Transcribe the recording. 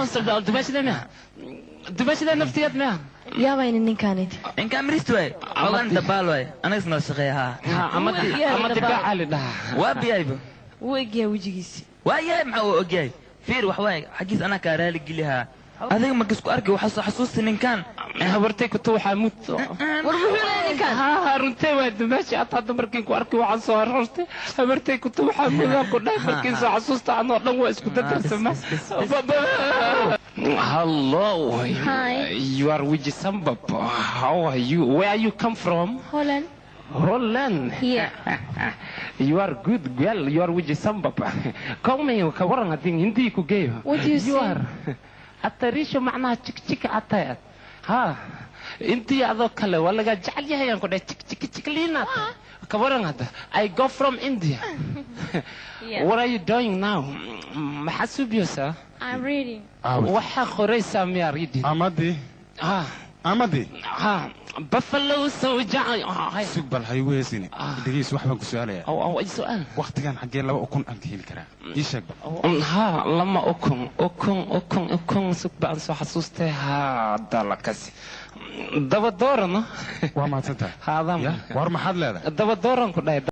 Dumaashida dumaashida naftigeed miya? Yaabayna ninkaaniti. Ninkaan mirist waay, ogaan dabaal waay, anagas nala shaqeeya haa. Ama dibaaca la dhahaa. Waa biyayba. Wuu egyahay wejigiisi. Waa yahay, maxaa uu ogyahay? Fiir, wax waay xaggiis anaa kaa raali gelihaa. Adiga marka isku arkay waxaa soo xasuusta ninkaan. Habartay kutu waxaa mut. War muxuu leeyahay ninkaan? Haa, runtee waa dumaashi. At hadda markiin ku arkay waxaan soo horortay habartay kutu waxaa mudaan ku dhahay. Markiin soo xasuusta anoo dhan waa isku dadarsama. Hello. Hi. You are Wiji Sambab. How are you? Where you come from? Holland. Holland. Yeah. You are good girl. You are Wiji Sambab. Come here, ka waran haddii Hindi ku geeyo. What do you You say? are atarisho macnaha jik jik atayad. Ha. Intii adoo kale waa laga jecel yahay aan ku dhahay, jik jik jikliina. Ka waran hadda. I go from India. Yeah. What are you doing now? Maxaa suubiyeysaa? I'm reading. Waxaa qoraysaa miyaa, reading? Amadi. Ha. Amadi. Ha. Buffalo soldier. Sug bal, ha igu heesine. Dhegeys, wax baan ku su'aalayaa. Aw, su'aal. Waqtigan xaggee laba ukun aan ka heli karaa? Ii sheeg bal. Ha, lama ukun, ukun, ukun, ukun, sug baan soo xasuustay. Ha, dalakasi daba doorano. Waa mahadsantahay. Haadam. Ya, war maxaad leedahay? Daba dooran ku dhahay.